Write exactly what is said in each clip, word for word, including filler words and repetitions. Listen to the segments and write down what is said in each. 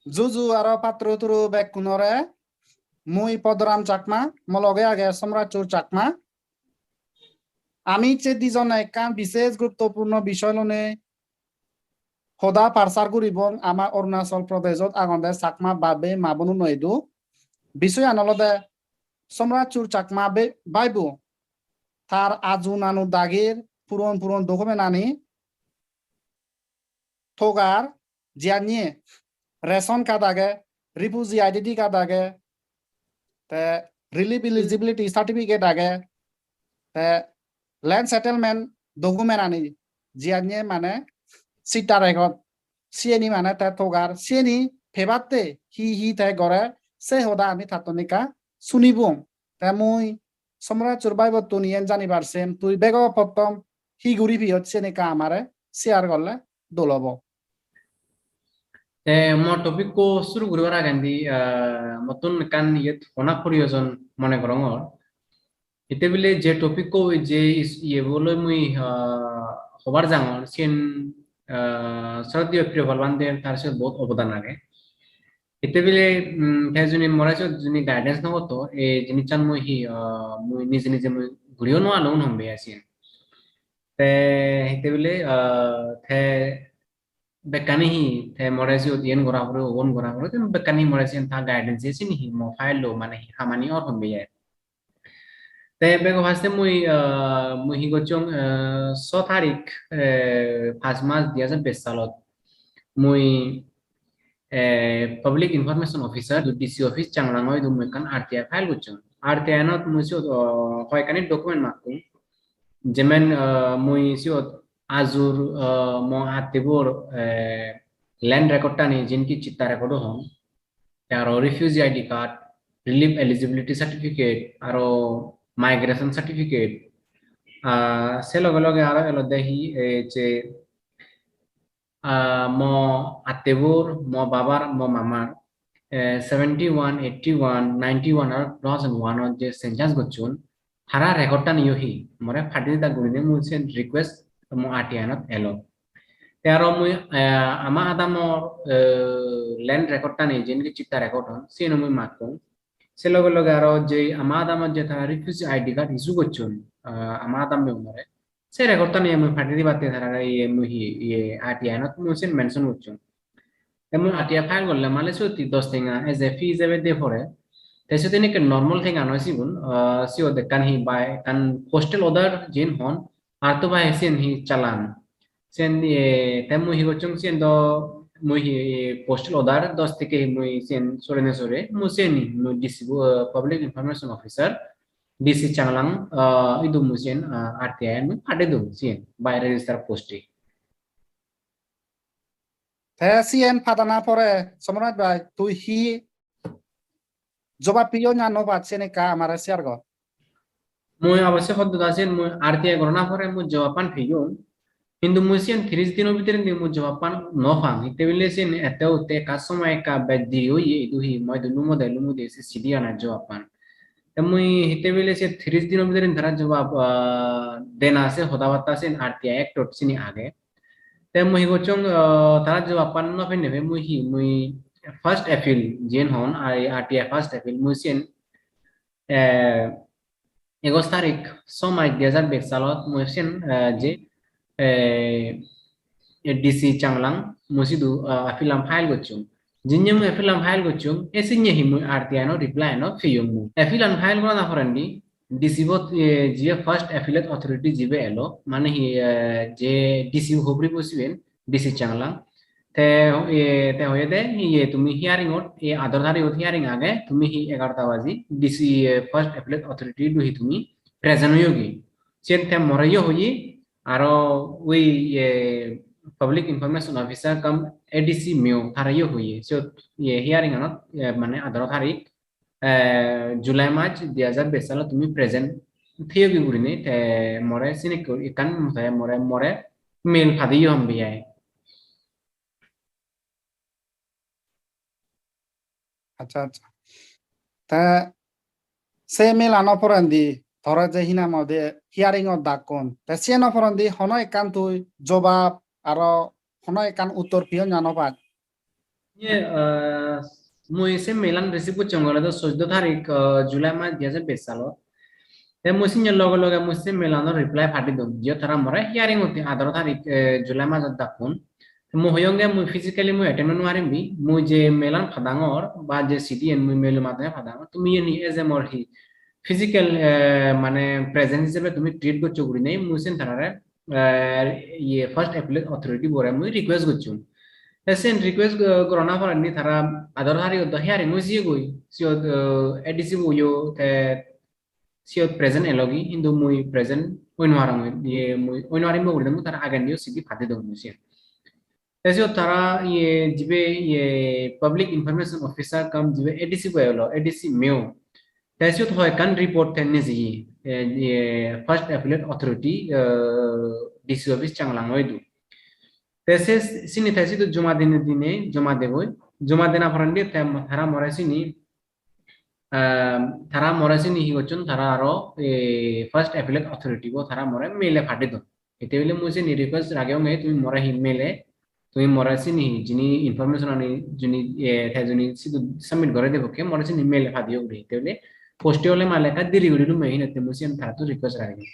Juju aro patturu turu bekkunore, mui Podoram Chakma, mo loge age Somrajchur Chakma. Ami icche dijone ekkan bishesh guruttopurno bishoy lonei hoda parsar guribong ama Arunachal Pradeshot agonde Chakma bab bei ma bonuno idu. Bishoyan olode Somrajchur Chakma be-, baibo tar aju nanu dagir puron puron document ani togar, jiyan ye ration card age, refugee I D D card age, te relief eligibility certificate age, te land settlement document ani, jiyan ye mane chitta record, siyeni mane te togar, siyeni pebatte hi hi te gore, se hoda ami tattun ekka sunibong. Te mui Somrajchur baibottun iyen janibar sem, tui bego pottom hi guri piyot siyen ekka amare share gorle dol obo. Te mo topic ko suru guribar agendi, ah, mottun ekkan iyet hona poriyojon mone gorongor. Ete bile je topic ko je is-, iye bole mui, ah, hobar jangor, siyen, ah, Sroddheyo Priyopal Bhante tar siyot bahut obodan age. Ete bile, mm, te juni more siyot juni guidance no gotto, ei jinissan mui hi, ah, mui nije nije mui guriyo no alung hom beye siyen. Te ete bile, ah, te bekkani hi, te more siyot iyen gora pore, ogon gora pore, te bekkani more siyen ta guidance e sini hi mo file lo mane hi hamani or hom beye. Te bego first-e mui, ah, mui hi gocchong, ah, so tarik, eh, pas mas dui hajar bais salot mui, eh, Public Information Officer, D C office Changlang-o idu mui ekkan R T I file gocchong. R T I-anot mui siyot, oh, hoyekkani document makkong. Jemen, ah, mui siyot ajur, ah, mo attibor, eh, land record-tani jinki chitta record-o hon. Te aro refugee I D card, relief eligibility certificate, aro migration certificate. Ah, se loge loge aro elode hi, eh, je, ah, mo attibor, mo babar, mo mamar, eh, seventy-one, eighty-one, ninety-one aro two thousand one-ot je census gocchon, tara record-tani yo hi more padei dida gurinei mui sen request mo R T I-anot elo. Te aro mui, eh, ama adamor, eh, land record-tani, jiyen ki chitta record hon, siyeno mui makkong. Se loge loge aro je ama adamor je tara refugee I D card issue gocchon, eh, ama adamme unore. Se record-tani mui padei dibatte tarare iye mui hi, iye R T I-anot mui sen mention gocchong. Te mui R T I file gorle mane siyot hi dos tenga as a fee ijebe de pore. Te siyot enekke normal tenga noi sigun, ah, siyot ekkan hi bai ekkan postal order jiyen hon, ar to bai siyen hi challan. Siyen, eh, te mui hi gocchong siyen do mui hi postal order dos teke hi mui siyen sore ne sore mui siyen hi mui D C bo, eh, Public Information Officer, D C Changlang, ah, idu mui siyen, ah, R T I mui padei dong siyen by register post-e. Te siyen padana pore, Somraj bhai, tui hi jobab piyo na no paj, siyen ekka amare share gor. Mui obossoi hoddo da siyen mui R T I gorana pore mui jobab pan peyong. Hintu mui siyen tiris dino bidirendi mui jobab pan no pang. Hitte bile siyen ette utte ekka somoy ekka bej diri oye, idu hi mui idu lumo de, lumo de se sidi ana jobab pan. Te mui hitte bile se tiris dino bidirendi tara jobab, ah, dena se hoda batta siyen R T I Act-ot sini age. Te mui hi gocchong, ah, tara jobab pan no penne pe mui hi, mui first appeal jiyen hon, R T I first appeal, mui siyen, eh, egoj tarik, so mas dui hajar bais salot mui siyen, eh, je, eh, D C Changlang mui sidu, ah, appeal an file gocchong. Jinne mui appeal an file gocchong, e sinne hi mui R T I no reply no peyong mui. Appeal an file gorana porendi D C bot, eh, jibe first appellate authority jibe elo, mane hi, eh, je D C hobri bo siben, D C Changlang. Te, eh, te hoyede, iye tumi hearing ot, eh, ador tarigot hearing age, tumi hi egarota baji D C, eh, first appellate authority idu hi tumi present oyogi. Siyen te more yo hoye, aro ui, eh, Public Information Officer cum A D C Meo tare yo hoye. Siyot, iye, hearing anot, eh, mane ador tarik, eh, July mas dui hajar bais salot tumi present theyogi gurinei te more sinekke ekkan te more, more mail padeyo hom biyai. Accha, accha. Te se mail ano porendi tore je hinang hoide hearing ot dakkon. Te siyeno porendi hono ekkan tui jobab aro hono ekkan uttor piyon na no paj? Ye, ah, mui se mail an receive gocchong olode soddo tarik, ah, July mas dui hajar bais salot. Te mui sinne loge loge mui se mail anor reply padei dong. Jiyot tara more hearing otte adaro tarik, eh, July masot dakkon. Te mui hoyonge mui physically mui attend no parim bi. Mui je mail an padangor ba je C D an mui mail o maddhome padangor. Tumi iyeni as a more hi physical, eh, mane presence hisebe tumi treat goccho gurinei mui sen tarare, eh, iye First Appellate Authority bore mui request gocchong. Te sen request go-, gorona porendi tara adaro tarikot do hearing oi jiyegoi. Siyot, eh, A D C bo yo te siyot present elogi, hintu mui present oi nw parong, iye, mui oi nw parim guri mui tara agendiyo C D padei dong mui siyen. Te siyot tara iye jibe iye public information officer cum jibe A D C bo elo, A D C meo. Te siyot hoi ekkan report te nejeyi, eh, iye First Appellate Authority, eh, D C office Changlang o idu. Te se sini te sidu joma dine dine joma degoi, joma dena porendi te mo-, tara more sini, ehm, tara more sini hi gocchon, tara aro, eh, First Appellate Authority bo tara more mail e padei don. Ete bile mui sini request rageyonge tumi more hi mail e, tumi more sini hi jini information ani jini, eh, te jini sidu submit gore debo ke more sini mail e padeyo guri. Ete bile post e ole male ekka deri guri lume, hinotte mui siyan tara tu request rageyong.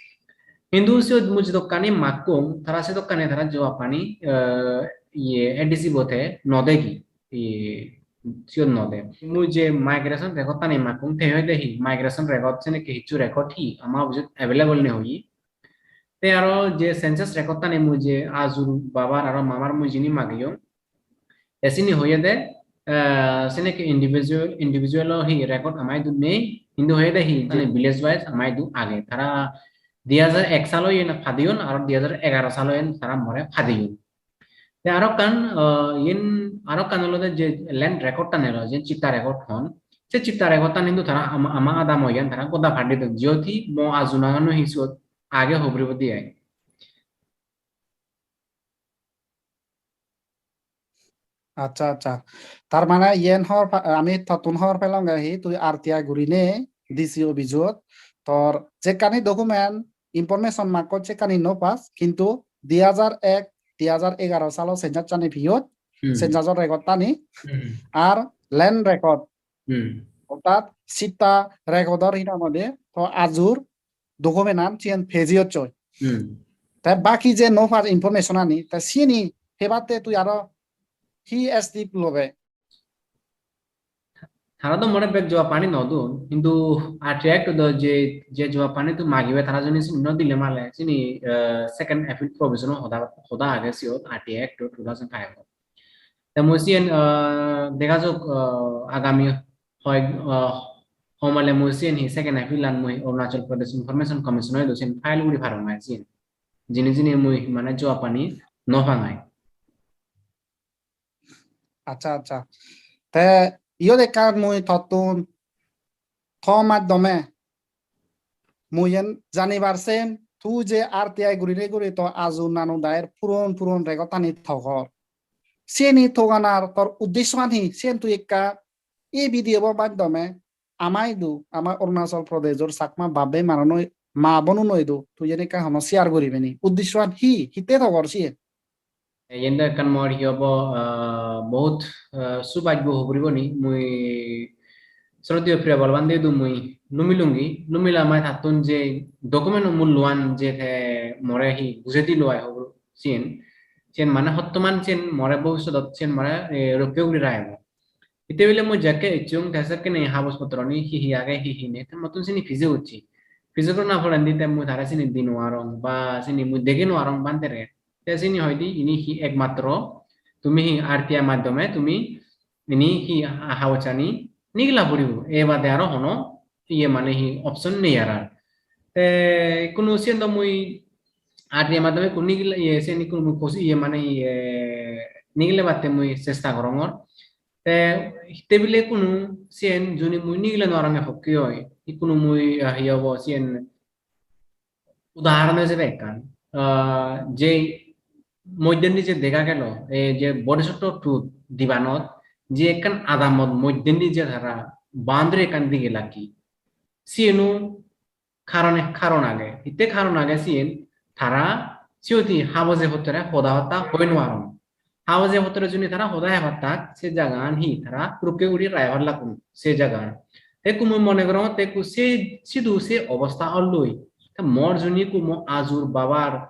Hintu siyot mui jedokkani makkong, tara sedokkani tara jobab ani, eh, iye, A D C bo te no degi, iye, siyot no de. Mui je migration record ani makkong, te hoide hi, migration record senekke hissu record hi, ama office ot available nei hoye. Te aro je census record ani mui je ajur babar aro mamar mui jini mageyong, te sini hoyede, eh, senekke individual, individual o hi record ama idu nei, hintu hoyede hi, mane village wise ama idu age. Tara dui hajar ek salo yen padeyon, aro dui hajar egaro salo yen tara more padeyon. Te aro ekkan, eh, yen aro ekkan olode je land record tan elo, je chitta record hon, se chitta record tan hintu tara ama, ama adamo iyan tara goda padei don, jiyot hi mo ajunagano hi siyot age hobor pode ai. Accha, accha. Tar mane yen hobor pa-, ami tottun hobor pelonge hi tui R T I gurinei D C office ot tor jekkani document, information makkot sekkani no pas, hintu dui hajar ek, dui hajar egaro salo census ani piyot, Hmm. Census or record tani, Hmm. ar land record, Hmm. ortat chitta record or hinang hoide to ajur document an siyen pejiyot choi. Hmm. Te baki je no pas information ani, te siyeni hebatte tui aro hi step lobe? Tara do more bek jobab ani no don, hintu R T I Act do je, je jobab ani tu magibe tara joni sini no dile male, sini, eh, second appeal provision o hoda, hoda age siyot R T I Act two thousand five. Te mui siyen, eh, dega jok, eh, agami hoi, eh, homale mui siyen hi second appeal an mui Arunachal Pradesh Information Commission o idu siyen file guri parong ai siyen. Jini jini mui mane jobab ani no pang ai. Accha, accha. Te iyot ekkan mui tottun to maddhome mui yen janibar sem, tui je R T I gurinei guri to aju nanu dayer puron puron record ani togor. Siyeni toganar tor uddessoan hi? Siyen tui ekka ei video bo maddhome ama idu, ama Arunachal Pradeshor Chakma bab bei manunoi, ma bonunoi idu, tui yen ekka hono share guribe ni? Uddessoan hi? Hitte togor siyen? Iyen do ekkan mor hi hobo, ah, bohut, ah, subhagyo hoi puribo ni. Mui sroddheyo Priyopal bhante idu mui no milungi, no mila mai tattun je document o mulloan je te more hi bujei dilo ai hobo siyen, siyen mane hottoman siyen more bobissotot siyen more, eh, rokke guri ragibo. Hitte bile mui jekke ecchong, te sekkene haboj potro ni hi hi age, hi hi nei, te mottun sini pije gocche. Pije gorana porendi te mui tare sini di no arong, ba sini mui dege no arong bhantere. Te sini hoide ini hi ekmatro tumi hi R T I maddhome tumi ini hi ha-, habojani nigila puribo. E bade aro hono iye mane hi option nei ar. Te ikkunu siyen do mui R T I maddhome ikkunu nigil-, iye, siyen ikkunu mui kosi-, iye, mane, iye, nigilebatte mui chesta gorongor. Te tebile ikkunu siyen juni mui nigile no paronge pokke oi, ikkunu mui, ah, hi hobo siyen udahoron ijebe ekkan, ah, je moddhendi je dega gelo, ei je Bodhisotto two dibanot je ekkan adamot moddhendi je tara boundary ekkan dige lagi, siyeno karone, karon age. Hitte karon age siyen, tara siyot hi haboje hottere hoda hotta hoi nw paron. Haboj pottro juni tara hoda hebar tak, se jagan hi tara purukke guri raibar lakkun se jagan. Te ekku mui mone gorong te ekku se sidu se obosta olloi. Te mor juni ekku mo ajur babar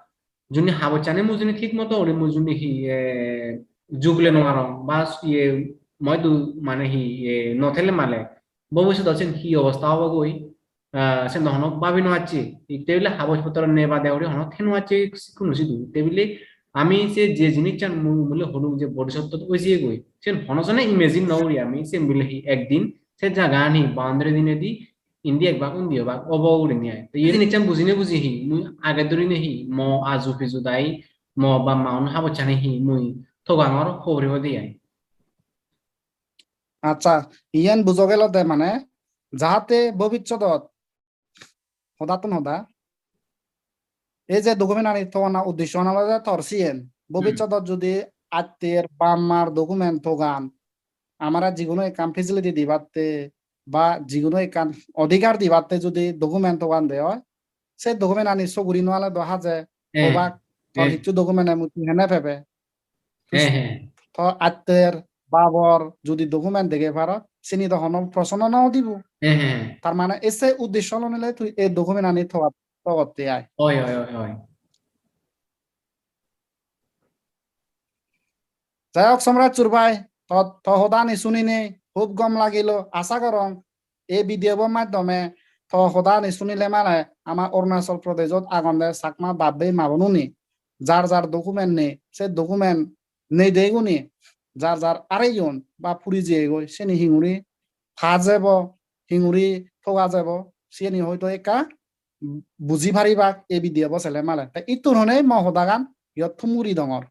juni habojani mui juni thik moto guri mui juni hi, eh, jugle no parong ba iye moidu mane hi, eh, no thele male bobisodot sen hi obosta obo goi, ah, sen do hono babi no acche. Itte bile haboj potro nei bade guri hono thei no acche sikkun sidu. Itte bile ami se je jinissan mu-, mule holung je bodhisotto oye goi, sen hono jone imagine no guri ami sen bile hi ekdin se jaga ani boundary dinedi indi ek bak undi ek bak obo gurinei ai. To iye jinissan bujine buji hi, mui age durine hi, mo aju piju dai, mo bap ma un habojani hi, mui togangor hobor pode ai. Accha, iyen bujo gelo de mane, jahate bobissodot, hodattun hoda, ei je document ani togana uddesho olode tor siyen, bobissodot judi attir bap mar document togan, amare jiguno ekkan facility dibatte ba jiguno ekkan odhikar dibatte judi document togan de oi, se document ani soguri no ale do haje, eh, hobak, tor, eh, hissu document emo tui hene pebe? He, he. To attir babor judi document dege paro, sini do hono prosno no udibo. He, he. Tar mane ese uddesho loi nile tui ei document ani togat-, togotte ai. Oi, oi, oi, oi. Jai hok, Somraj Sur bhai, to, to hodani sunine hub gom lagilo. Asa gorong ei video bo maddome to hodani sunile mane ama Arunachal Pradeshot agonde Chakma bab bei ma bonuni jar jar document nei, se document nei deguni jar jar areyon ba puri jeyegoi, seni hinguri pa jebo, hinguri toga jebo, siyeni hoito ekka buji paribak ei video bo sele male. Te ittun honei mo hodagan iyot thum guri dongor.